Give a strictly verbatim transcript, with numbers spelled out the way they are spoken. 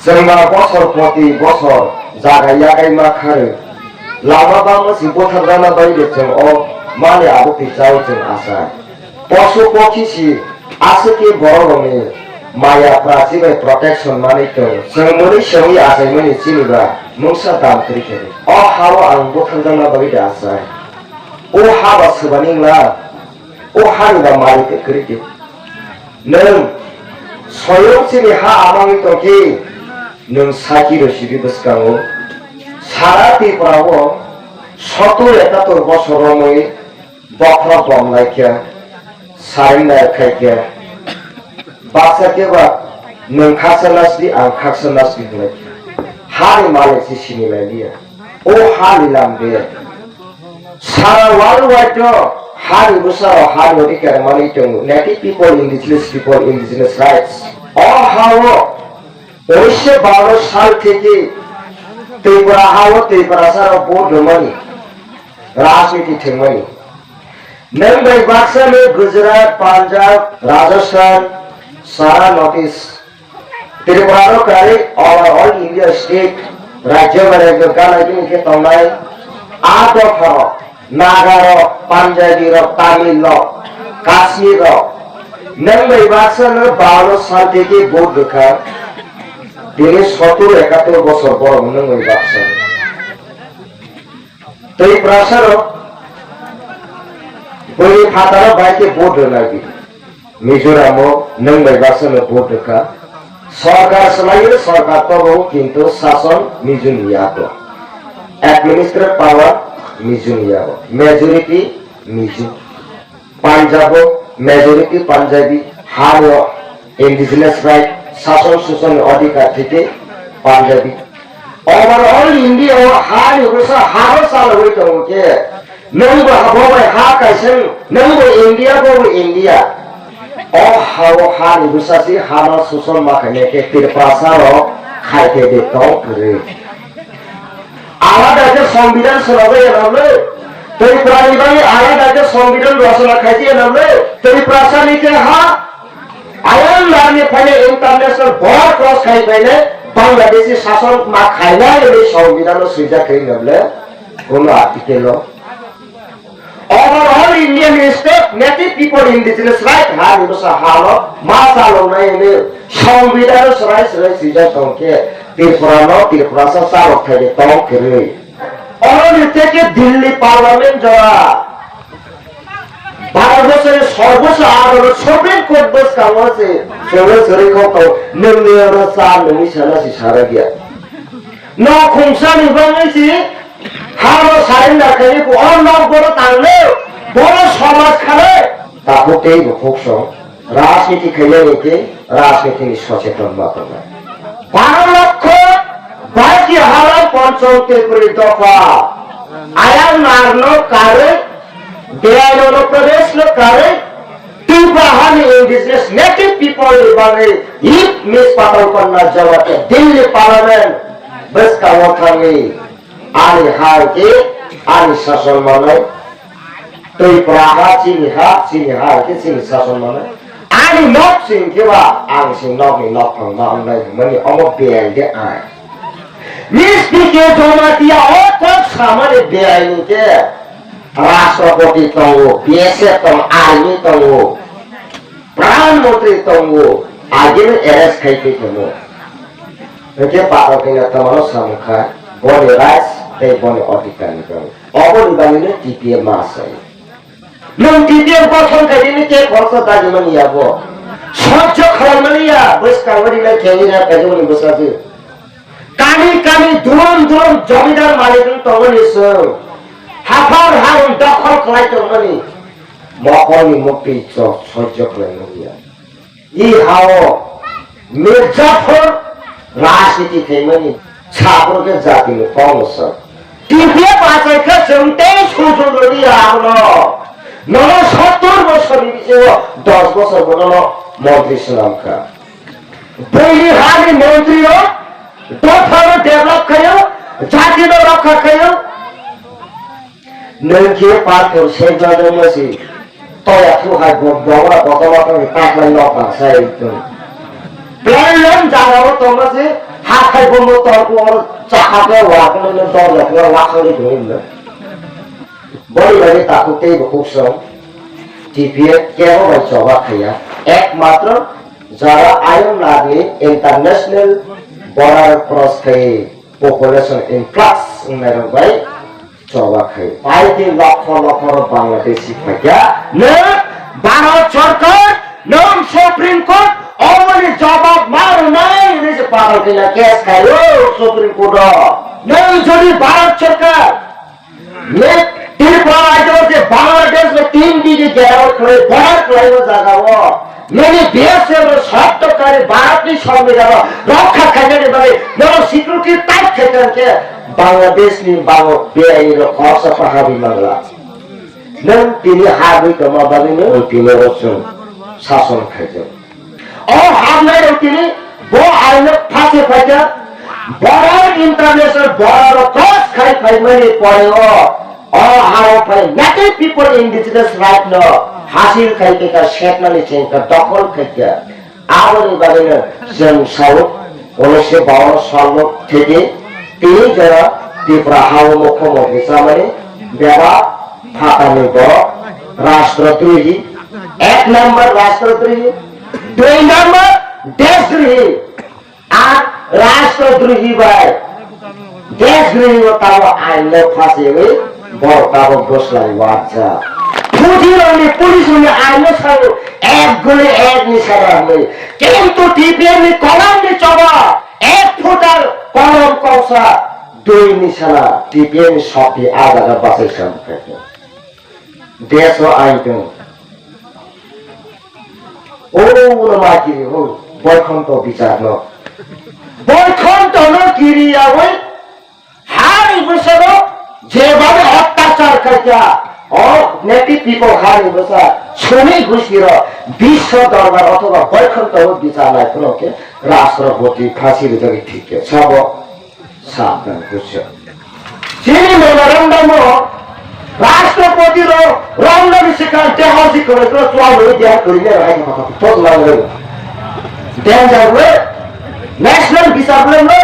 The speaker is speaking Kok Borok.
Chwngba bosor poti bosor jaga yagai ma kharwi lama bangma si butharjakna bagwi de chwng o mani abo twi chao chwng achai. Posu pokhi si aswk khe borok rokni maya prachi bai protection manwi tong chwng mwnwi sengwi achaimani chini ba mungsa dam kwrwi khe o hao ang butharjakna bagwi de achai. O ha ba swbani wngla, o ha ni ba malik kwrwi khe. Nwng soyong chini ha amangwi tongkhe, nwng saki rw sidi bwskango. Sara Tripura o sotur ekatur bosor romwi bokhorok bom laikha, surrender khaikha. Baksa khe ba nwng khaksa nasdi, ang khaksa nasdi hwnlaikha. Hani malik se sini lailiya. O hani lam de. Sara worldwide o hani bwsarok hani odhikar manwi tongo. Native people, indigenous people, indigenous rights. O ha-o unisho baro sal theke Tripura ha-o Tripurasarok vote rwmani, rajniti thwngmani. Nwng bai baksa no Gujarat, Punjab, Rajasthan, sara North East, Tripura no kwrwi all, all India state, rajyo bai rajyo gana gini khe tongnai, a dopha rok, Naga rok, Punjabi rok, Tamil rok, Kashmir rok, nwng bai baksa no baro sal theke vote rwkha, tini sotur ekatur bosor borok nwng bai baksa. Tei prasaro bwrwi phataro bai khe vote rwnai di. Mizoramo nwng bai baksa no vote rwkha. Sorkar swlaio, sorkar tobo, kintu sason Mizu ni yago. Administrative power Mizu ni yago. Majority Mizu. Punjabo majority Punjabi, ha-o indigenous right, sason suson ni odhikar theke Punjabi. Overall India o ha ni bwsa ha o chalogwi tongo khe, nwng bo abo bai ha kaisa, nwng bo India, bo bo India. O ha o ha ni bwsa si ha no suson ma khainai khe Tiprasa rok khai khe de tong kwrwi. Alada khe Songbidan swnamjak ya nabwle? Tripura ni bagwi alada khe Songbidan rosona khaijak ya nabwle? Tiprasa ni khe ha ayang larni phainai international border cross khai phainai Bangladeshi sason ma khainai hwnwi Songbidan o swijak khe nabwle? Kono article o. Overall Indian state, native people indigenous right ha ni bwsa ha no ma chaloknai hwnwi Songbidan o swrai swrai swijak tong khe Tripura no Tripurasa chalok thai de tong kwrwi. Oro ni teke Delhi Parliament jora Bharat Borso ni Sarbocho Adalat Supreme Court bwskango se chwngno chwrwi kok tong nwng ni oro cha nungwi sana si sara gya. No khungsa ni bagwi si haro surrender khaini ko o nok boro tangle boro somaj khale. Takhuk tei bukhuk song rajniti khainani tei rajniti ni socheton ma tongnai. Baro lokho baki halam ponchom tei kwrwi dopha ayang narno karwi Beaino no Pradesh no karwi Tripura hani indigenous native people ni bagwi hip mis patal panna jawate Delhi Parliament bwskango thangwi ani ha hwnkhe ani sason manai, Tripura ha chini ha, chini ha hwnkhe chini sason manai, ani nok chini khe ba ang chini nokni nokphang ma wngnai hwnmani omo beyai de ai. Miss P K Jamatia o kok samani beyai ni khe Rashtrapati tongo, B S F tongo, army tongo, Pradhan Mantri tongo, agini arrest khai twi tongo. Hwnkhe patal kanya tamano samung kha, boni rights tei boni odhikar ni bagwi. Oboni bagwino T P F ma asai. Nwng T P F gothon khai dini khe khoroksa dagimani ya bo. Sojjo khlaimani ya, bwskango rinai khe rinai khaijokni bwsajwk. Kami kami durum durum jomidar malik wng tongmani chwng. Haphar harung dokhol khlai tongmani. Mokolni muktwi chok sojjo khlaimani ya. I hao Mirjapur rajniti khaimani saphuru khe jatini kok mwswk. T P F achai khe chwng tei sujung rwdi abono. Nono sottor bosorni bisingo dos bosor bo nono montri swnam kha. Buini hani montri rok dophano develop khaio, jatino rokha khaio. Nwng khe pathor sengjakma si toya thu hai bo bongla kotorma tongni taklai nok bang sai tong. Plan lem jagao tongma si ha Hai bo motor ko chakha ke wa ko no dor ya ko wa khali ko no. Bori bari ta ko tei bo khuk song. T P F kebo bai choba khaya. Ekmatro jara ayong nagni international border cross khai population influx wngnai rok bai choba khai. Paiti lokho lokho rok Bangladeshi phaikya. Nwng Bharat Sarkar, nwng Supreme Court, omoni jawab ma rwnai hinwi se padal khaina case khai o Supreme Court o. Nwng jodi Bharat Sarkar, nwng Tripura rajyo je Bangladesh le tin bigi gherao khlai, border khlai o jaga o. Nini B S F rok sotto kari Bharatni Songbidanno rokha khainani bagwi norok security tight khaikha hwnkhe Bangladeshni bango beaini rok khoroksa pahabi mangla. Nwng tini habwi tongma bagwino tini rok chwng sason khaijak. O habnairok tini bo aino phase phaikha, border international border rok cross khai phaimani pore o O hao phai native people indigenous right no hasil khai tongkha, setnani chengkha, dokhol khaikha. Aboni bagwino chwng sao, unisho bawan salo theke tini jora Tripura hao mukhyamantri chamani bebak phatani borok, rastrodrohi, ek number rastrodrohi, dui number deshdrohi. Ar rastrodrohi bai deshdrohi bo tamo aino phasiwi borok tabok bwslai warjak. Phuji rokni police rokni aino sao ek guli ek nisana hwnwi. Kintu T P F ni kolomni choba ek phutar kolom kongsa dui nisana T P F ni sokni a jaga bachai sam khaikha. Desh o ain tong. O uno ma kiri ho, boikhonto bichar no. Boikhonto no kiri yawi, hari bwsano jebani ottachar khaikha, o native people hari bwsa, sumi gusiro, biswa dorbar othoba boikhonto o bichar lai phano khe rashtrapoti phasi rijagwi thik khe sabo. Sabdan hujja. Chini memorandum o Rashtrapati ro Ramnani Sikha Dehoji kore kore chuang lo dia kore ne rai ma ko to la le. Danger le. National Bichar le lo.